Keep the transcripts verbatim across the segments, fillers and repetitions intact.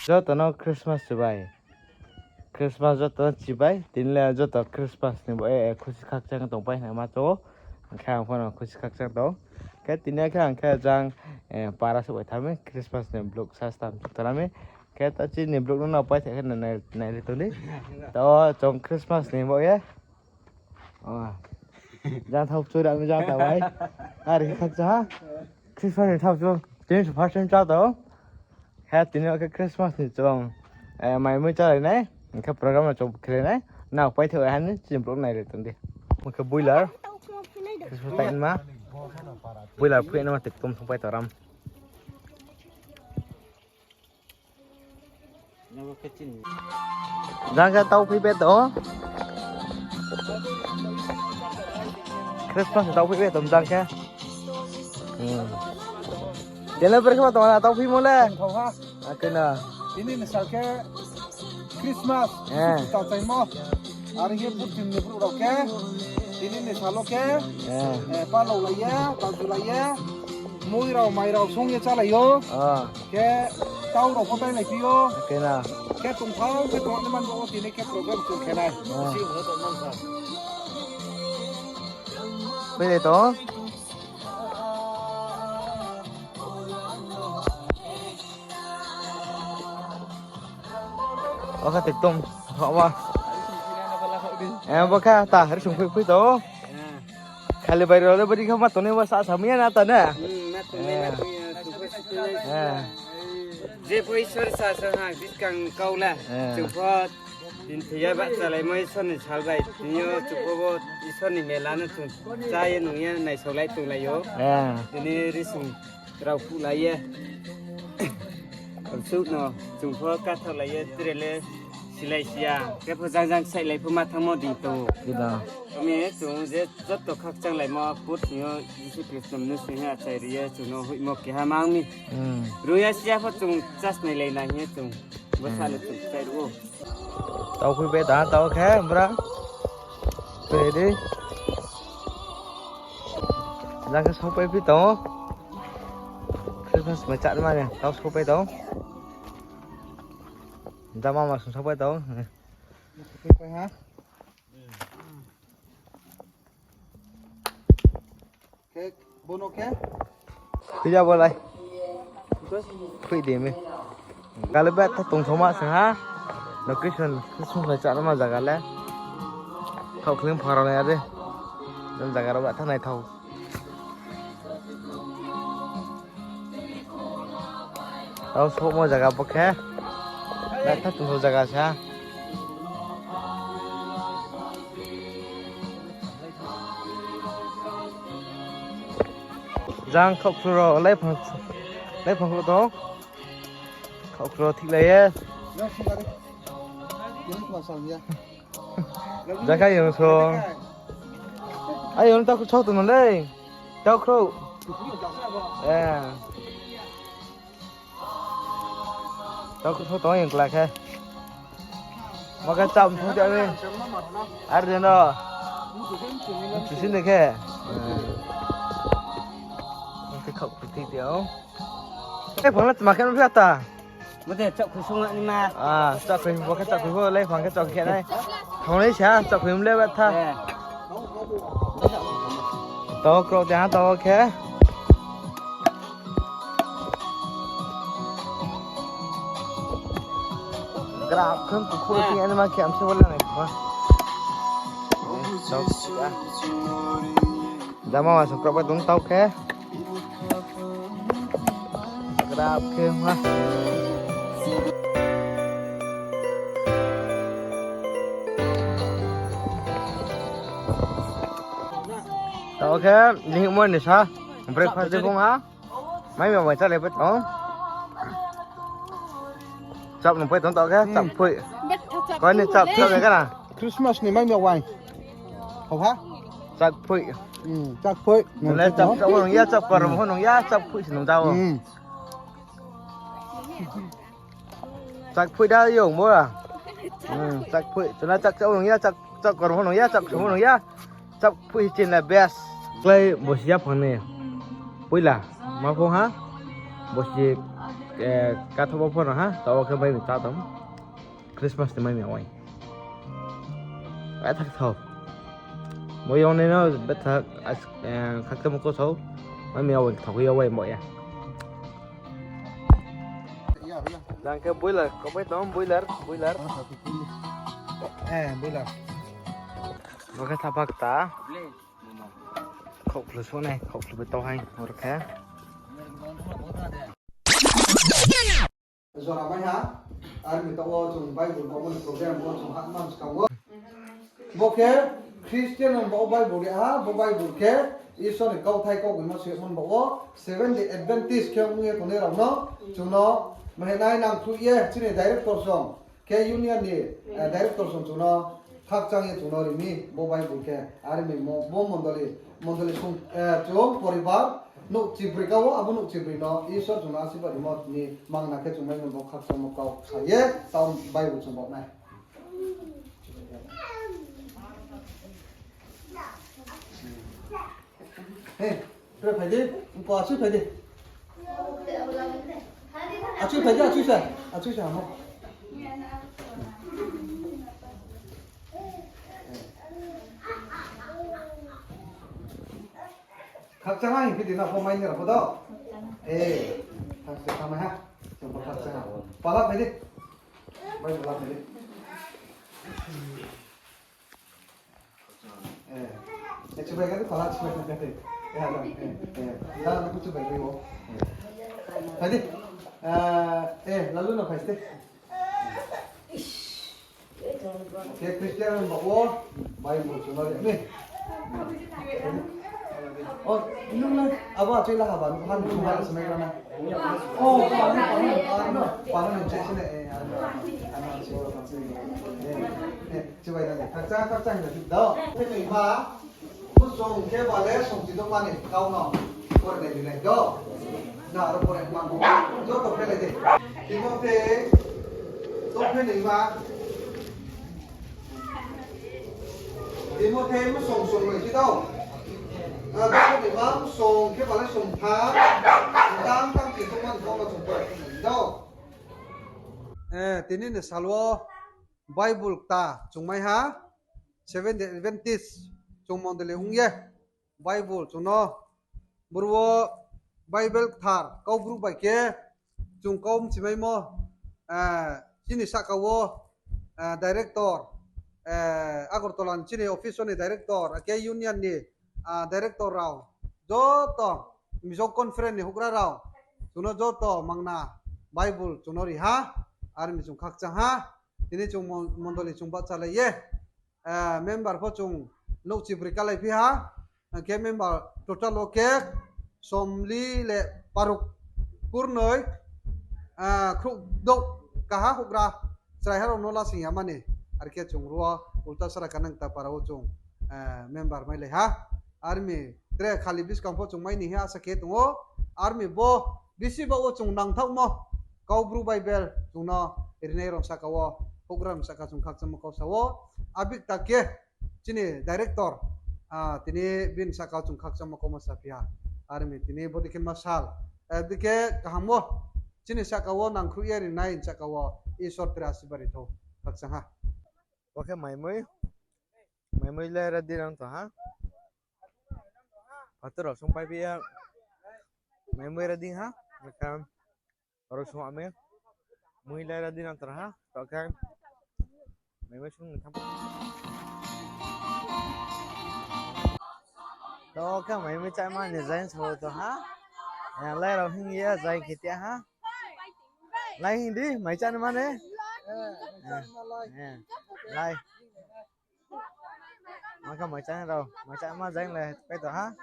Joto no Christmas chibai. Christmas joto no chibai. Tini le joto Christmas ni bo, eh, khusi khakchang tongpai hwnma chong ou. Hingkhe ang pho no khusi khakchang tong. Khe tini khe ang khe jang, eh, para se bai thami Christmas ni vlog sa stam se thanami. Khe ta chini vlog no nao paithai khe nai, nai, nai ri tong di. To chong Christmas ni bo ye. Oh. Jang thao churi ami jang ta bai. Ari khe khakcha ha. Christmas ni thao chu. Tini se first time cha tong. He tini khe Christmas ni chong, eh, mai mui chálai nai. Hingkhe program no chong khelai nai. Nao paithai ha ni chini vlog nai ri tong di. Mo khe boiler. Christmas time ma. Boiler phui no ma tik tom song pai toram. Jang khe tau phui be to. Christmas tau phui be to jang khe. Hmm. Dele ber khe ma tong na tau phui mo le. Tong ha. Akena. Tini ni sal khe Christmas. Eh. Tau chaimo. Are khe purthim ni brouh rao khe. Tini ni salo khe. Eh. Eh, palao lai ye, taju lai ye. Mui rao, mai rao song ye chálai ou. Ah. Khe tau rao pho tailai phi ou. Khe na. Khe tongthao khe tongnaima bo tini khe program chung khe nai. Ah. Pele to. Oka tik tom. Thok wa. Eh, bo kha ta hari sung phui phui to. Khali bai rao le bari kha ma tongnai wa sa sa miya na ta na. Hmm, ma tongnai, ma tongnai, sungkhui sungkhui. Eh. Je pho Isor sa sa ha, biskang kau la. Eh. Chung pho tin thoi ya ba chalaimo Isor ni sal bai. Tini yo chung pho bo Isor ni mela no chung chá ye nung ye naisaolai tonglai ou. Eh. Tini risung rao phuhlai ye. Suh no, chung pho kathaolai ye, tre le silai si ya. Khe pho jang jang sailai pho ma thanngmo ding tong. Kida. Kami chung je joto khakchanglaimo purthim yo Jisu Khristo mnusu hing ye achai ri ye, chung no hoihmo keha mang mi. Hmm. Rung ya si ya pho chung chasnailai na hing ye chung. Bo sa le chung chai ru ou. Tau khui be ta, tau khe, bra. Khui di. Jang khe sokpai phi tong ou. Christmas mai chá ma ni, tau sokpai tong ou. Jama ma sung sokpai tong ou. Sokpai ha. Khe, bono khe? Khuija bolai. Khui di mi. Gale bet tha tongthoma se ha. Location, Christmas mai chá ma zaga le. Thao khling pharo nai ari. Nang zaga rao bet tha naithao. Tao souhmo zaga bo khe. Betha tongthou zaga sa. Jang khaohkhru rao laiphang, laiphang kho tong. Khaohkhru rao thiklai ye. Jakha yung song. Ayong taokhru sao tong no lei. Taokhru. Eh. Taokhru sao tong yung kla khe. Maka cham thong ja ni. Ar de no. Chisi ni khe. Maka khaohkhru thik di o. Eh, phang la tma khe no phi ata. Mode chak khui sung ni ma. Ah, chak khui bo khe chak khui bo le phang khe chak khe nai. Thong nai sa chak khui mle ba tha. Eh. To krok de ha to khe. Grab khun ku khu ti ani ma khe am se wala nai ma. Chak ya. Jama ma sung krok ba tong tau khe. Grab khe ma. Tao khe, ni mo ni sa. Breakfast de bung ha. Mai ma mai chale pe tong. Chap nung pai tong tao khe, chap phui. Koi ni chap, chap ni kana. Christmas ni mai ma wai. Hau ha? Chak phui. Hmm, chak phui. Nung le chak, chak nung ya, chak korom ho nung ya, chak phui si nung dao. Hmm. Chak phui da yong bo la. Hmm, chak phui. Chuna chak, chak nung ya, chak, chak korom ho nung ya, chak korom ho nung ya. Chak phui chin la best. Klai bosi ya phang ni. Pui la. Ma phung ha. Bosi. Eh, kathobo pho no ha, tao khe mai mi ta tong. Christmas ni mai mi wai. Ai thak thao. Bo yong ni no betha, eh, khakchangmo kau sao. Mai mi wai thok ya wai mo ya. Jang khe boiler, kobai tong boiler, boiler. Eh, boiler. Bo khe thapak ta. Khoklu so nai, khoklu bai tau hai, or khe. Jora mai ha, ar mi tau o chung Bible bo ni program bo chung ha man skang o. Bo khe Christian ni bo Bible ri ha, bo Bible khe Isor ni kauthai kau gima se mon bo o, Seventh Day Adventist khe ong ye tongnai rao no, chung no, mahenai nang khui ye, chini director song, khe union ni, eh, director song chung no, khakchang ye chung no ri mi, bo Bible khe, ar mi mo-, bo mondoli, mondoli sung, eh, chung poribar, nouh chibroi ka o, abo nouh chibroi no, Isor chung no asirbad rimo ni mangna khe chung mai no bo khakchangmo kau sa ye, tao Bible chung bo nai. He, tre phai di, ko achui phai di. Achui phai di, achui sa, achui sa, hamo. Khakchang ha, hing phi di na, pho mai ni ra pho do. Eh, khakchang ha mai ha. Chong pho khakchang ha. Pala phai di. Bai pala phai di. Eh, eh, chubai ka di, pala chubai ka di. Eh, ada, eh, eh, ada, ada, chubai ka di, oh. Eh. Phai di. Eh, eh, lalu no phai di. Khe Christian ba wo, Bible chung no ri mi. Oh, nung na, abo achui la haba, nung han chung ha, semai ka na. Oh, pala, pala, pala, pala, nung cek sini, eh, ano, ano, eh, eh. Chubai na, khakchang, khakchang na, dao. Khe ni ma, msong khe bale song chi tongmani, kau no, pore nai, nai, do. Na, aro pore ma, joto khe nai de. Timothy, to khe ni ma. Timothy, msong song nai chi dao. Na, to khe ni ma, msong khe bale song tha. Tang, tang chi tongmani, kau no song pore nai, do. Eh, tini ni sal wo, Bible kta chung mai ha, Seventh Day Adventist chung mondoli ong ye, Bible chung no, boro wo Bible kthar, kau bru bai khe, chung kau mchimaimo, eh, chini sahka wo, eh, director, eh, Agartala ni chini office ni director, akhe union ni, ah, director rao, joto Mizo conference ni houhgra rao, chung no joto mangna Bible chung no ri ha, ar mi chung khakchang ha, tini chung mon-, mondoli chung bahchalai ye, eh, member pho chung nouh chibroi kalai phi ha, hing khe member total wo khe somli le paruk kurnoi, eh, khrouh douh kaha houhgra chraiha rao no lasing ya mani, ar khe chung ro Ultasara Kanangta para wo chung, eh, member mailai ha, ar mi tre khali buskang pho chung mai ni ha asa khe tong ou, ar mi bo bisi ba wo chung nangthaohmo, kau bru Bible chung no rinai rao sahka wo, houhgra rao sahka chung khakchangmo kau sa ou, abikta khe, chini director, ah, tini bini sahka wo chung khakchangmo kau ma saphi ha, ar mi tini bodei khe ma sal, eh, dei khe kaham wo, chini sahka wo nangkhruh ye rinai sahka wo, Isor tre asirbad ri thou, khakchang ha. Bo khe maimui, maimui le ready nang tong ha. Phathar rao songpai phi ya. Maimui ready ha. Mekha oro song ami. Mui le ready nang tong ha. To khe maimui song tham. To khe maimui chaima ni jai sao tong ha. Eh, lai rao hing ye jai khe ti ha. Lai hing di, mai chá ni mane. Eh, eh, lai. Ma khe mai chá ni rao, mai chá ma jang le, pai tong ha.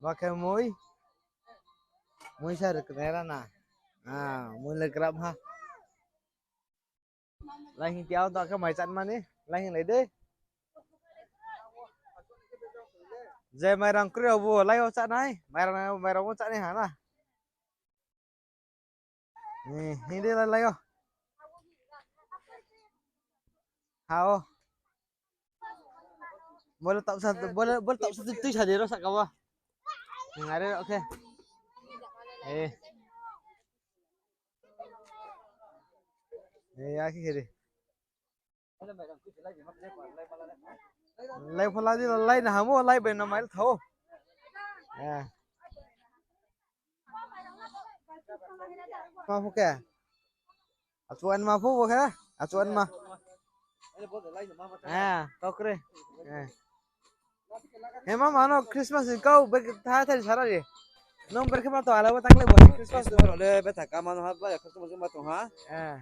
Ma khe mui. Mui sa riknai ra na. Ah, mui le grab ha. Lai hing ti ao to khe mai chá ni mane, lai hing lai de. Je mairang kri rao bu, lai o chá nai, mairang, mairang o chá nai ha na. Ni, hing di lai, lai o. Ha o. Bole tap sa, bole, bole tap sa tui, tui sa di ro sahka wo. Ni, are ro khe. Eh. Eh, ya khe khe di. Lai phola di, lai na hamo, lai bai no mail thao. Eh. Ma pho khe. Achuan ma pho bo khe. Achuan ma. Eh, tokre. Eh. He ma mano Christmas ni kau ber tha thai sara ri. Nung ber khe ma tong hala bo takle bo Christmas. Christmas rao le betha kama no ha ba, ya khakchangma ma tong ha. Eh.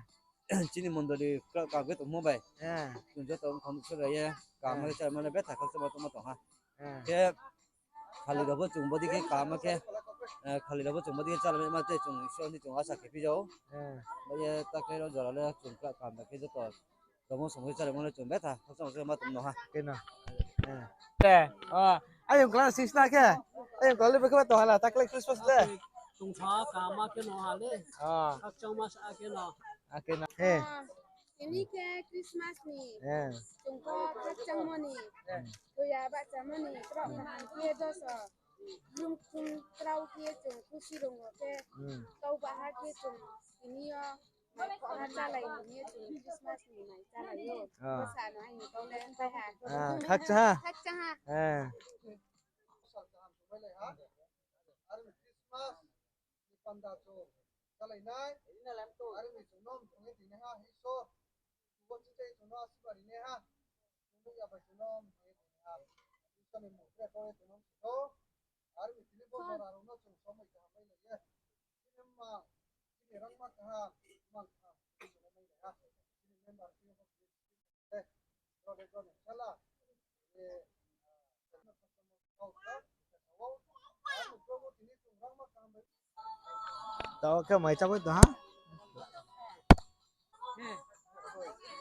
Chini mondoli kra-, kra khe tongmo bai. Eh. Chung joto wngkham sura ye, kama khe chama le betha khakchangma tongma tong ha. Eh. Khe khali rao bo chung bodi khe kama khe, eh, khali rao bo chung bodi khe chala ma te chung Isor ni chung asa khe phi jao. Eh. Ba ye takle rao jora le chung kra kama khe joto Tongmo somoi chalaimo le chung betha, khakchangma ma tong no ha. Keno. Eh. Eh, oh, ayong class six na khe. Ayong class le ber khe ma tong hala, takle Christmas le. Chung tha kama khe no ha le. Ah. Khakchangma sa khe no. Ah, keno. Eh. Ah, tini khe Christmas ni. Eh. Chung kho khakchangmo ni. Eh. Toya bahchamo ni, krok kaham khe doso. Lung chung krao khe chung khusi rung wo khe. Hmm. Kau baha khe chung tini yo. Mai kho ha chalai ni ye chung Christmas ni mai chalai yo. Ah. Bsa no aini kau le pai ha. Ah, khakchang ha. Khakchang ha. Ah. Are ni Christmas ni panda chung chalai nai. Are ni chung nom thong ye tini ha Isor. Bo chichai chung no asiba ri nai ha. Chung ya bai chung nom thong ye tini ha. Isor ni mung kre kau ye chung nom si tho. Are ni tini bo jora rao no chung somoi kaham mai lai ye. Chini ma, chini rangma kaham, mang kaham, chini mai lai ha. Chini member chini bo chini eh, rao de rao ni sala, eh, Tao khe mai chábai tong ha.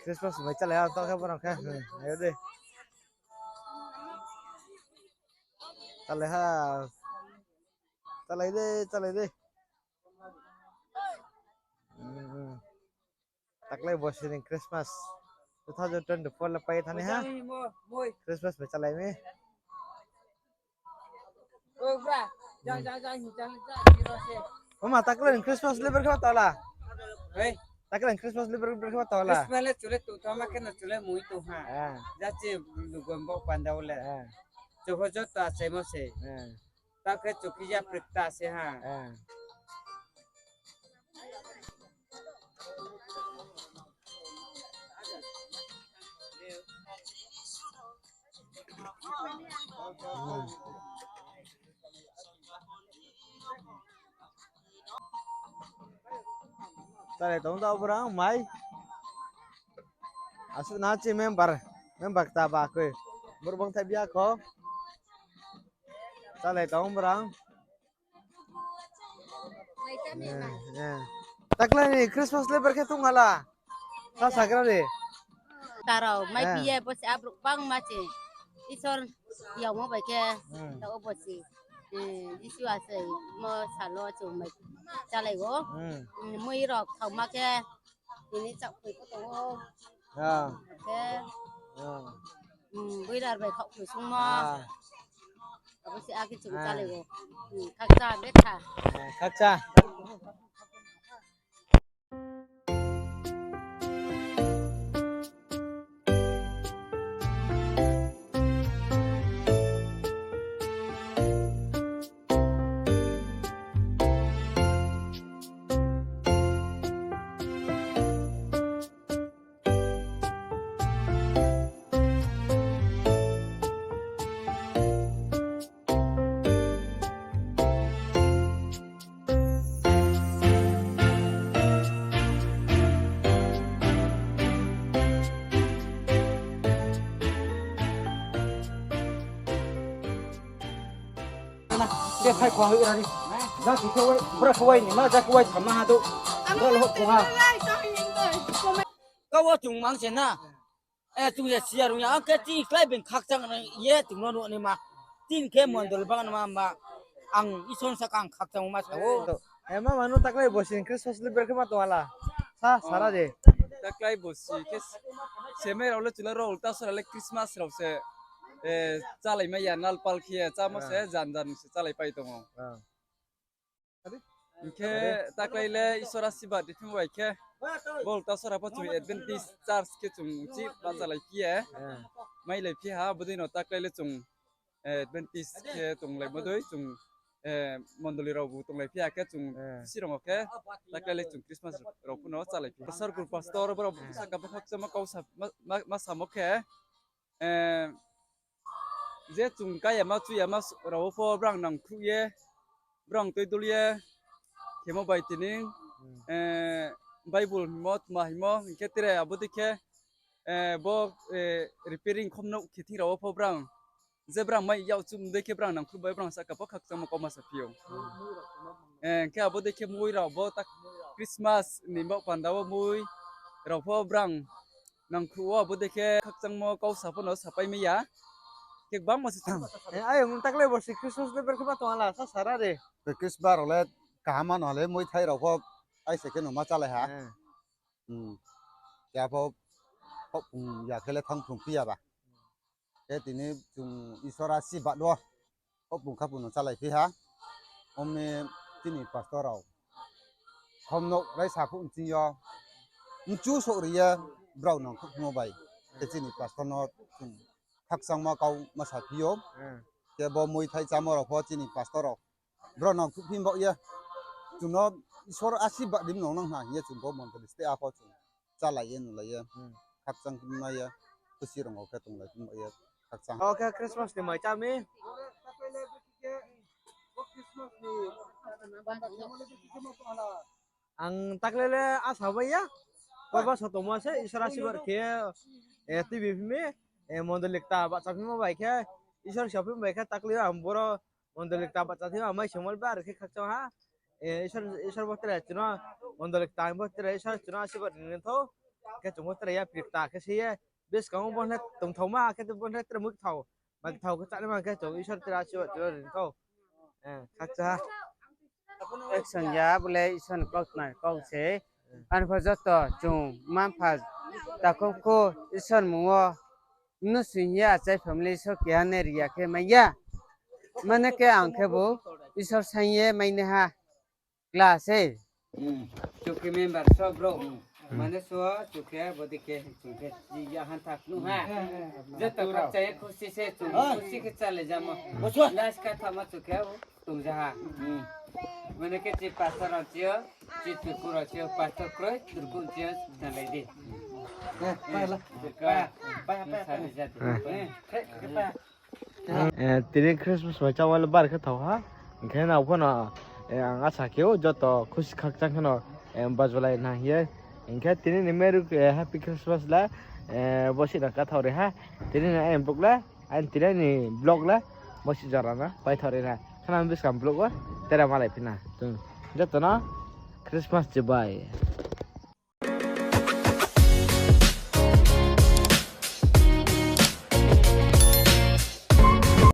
Christmas mai chálai ha, tao khe borok khe. Hmm, ayo de. Chálai ha. Chálai de, chálai de. Hmm, hmm. Taklai bosi ni Christmas two thousand twenty-four le pai thani ha. Christmas bai chálai mi. Mama, taklai ni Christmas le ber khe ma tong hala? Hei? Taklai ni Christmas le ber, ber khe ma tong hala? Christmas le chule tu thama khe no chule mui tong ha. Ah. Jachi lugon bo panda le. Ah. Chukho joto achaimo se. Ah. Ta khe chukija prikta se ha. Ah. Chálai tong da borang mai. Asuh na chi member, member kta ba khe. Borok bang thai bia kho. Chálai tong borang. Eh, eh. Taklai ni Christmas le ber khe tong hala. Sa sagra de. Tarao, mai pi ye, bo se abruk bang ma se. Isor yagmo bai khe, hmm, tao bo se. Eh, Jisu ase, mo salo chung mai chálai o. Hmm. Hmm, mui rok thangma khe, tini chak khui ko tong o. Ah. Khe, ah, hmm, buirar bai khak khui sungmo. Ah. Abo se akhe chung, ah, chálai o. Hmm, khakcha, betha. Ah, khakcha. Te phai khwa hui rari. Ja ki khe wai, bra khe wai ni ma, ja khe wai thamma ha do. Bra lo khwa ha. Ka wo chung mang se na. Eh, chung je siya rung ya, ang khe tini klái beng khakchang ye chung no nuh ni ma. Tini khe mondol bang ma ma. Ang Isor saka ang khakchang ma sa o. Eh, mama, nung taklai bosi ni Christmas le ber khe ma tong hala? Sa, sara de. Taklai bosi khe semai rao le chula rao ulta sora le Christmas rao se, eh, chálai mai ya nalpal khe ye, chámo se jan jan se chálai pai tong o. Ah. Hing khe taklai le Isor asirbad ri phimo bai khe, bol ta sora pho chung Adventist Church khe chung chih bahchalaiphi ye. Mailaiphi ha, abo dei no taklai le chung Adventist khe tonglaimo dei chung, mondoli rao bu tonglaiphi ya khe chung, sirong wo khe taklai le chung Christmas rao pho no chalaiphi. Circle pastor brao sahka pho khakchangmo kau sa, ma, ma, ma samo khe, je chung kaya ma chuya ma rao wo pho brang nangkhruh ye, brang tuidul ye, khemo bai tini, Bible hingmo, tma hingmo, hing khe tre abo dei khe, bo repairing khomnouh khe thing rao wo pho brang, je brang mai yag chum dei khe brang nangkhruh bai brang sahka pho khakchangmo kau ma saphi ou. Hing khe abo dei khe moi rao bo ta Christmas ni baoh panda wo moi rao pho brang nangkhruh wo abo dei khe khakchangmo kau sa pho no sapai mai ya. Khe gbangma se chung. Ayong taklai borsi Christmas le ber khe ma tong hala sa sara de. Christmas rao le kaham ma no le moi thai rao pho ai se khe no ma chálai ha. Khe pho, ya khe le thanng phrungphi ya ba. Khe tini chung Isor asirbad wo, khaphang khaphang no chálaiphi ha. Ong mi chini pastor rao khomnouh raisa phuh nching yo, mchu souhri ye, brao nangkhruhphimo bai. Khe chini pastor no chung khakchangmo kau ma saphi ou. Khe bo moi thai chámo rao pho chini pastor rao brao nangkhruhphi baoh ye, chung no Isor asirbad ri nang nang ha hing ye chung bo mondoli steh a pho chung chálai ye, nulai ye, khakchang mai ye, khusi rong wo khe tonglai phi baoh ye, khakchang. Oke, Christmas ni mai chá mi. Ang taklai le asa bai ya. Koba so tongmo se Isor asirbad khe, tui bi phi mi, mondoli kta bahcha phimo bai khe, Isor sa phimo bai khe taklai ang boro mondoli kta bahcha thimo mai se mol bar khe khakchang ha. Isor, Isor bo tre chung no, mondoli kta bo tre Isor chung no asirbad ri thou. Khe chung bo tre yapri kta khe se ye, buskang wo bo le tongthaoma khe bo le tre mui kthao, mai kthao khe chánaima khe chung Isor tre asirbad chung no ri thou. Khakchang ha. Action ya bo le Isor ni kautma kau se. Ani pho joto chung mma-mpha takhu khu Isor mmung wo mnusu hing ye achai family Isor keha nai ri ya khe mai ya. Mane khe ang khebu Isor saing ye mainaiha. Class e. Chung khe member so brouh. Mane so chung khe bodei khe chung khe ya hantha phnuh ha. Joto khakchang ye khusi se chung khusi khe chálai jamo. Last kha thama chung khe tongja ha. Mane khe chi pastor rao chi yo, chi turku rao chi yo, pastor kroi, turku chi yo, chalai di. Tini Christmas bai chámo le bar khe thao ha. Hing khe nao pho no, ang asa khe ou joto khusi khakchang khe no, bajulai na hing ye. Hing khe tini ni Merry, Happy Christmas le, bo si no kathao ri ha. Tini ni aini vlog le, aini tini ni vlog le, bo si jora no paithao ri ha. Khna buskang vlog wo, tera malai phi na. Joto no Christmas chibai.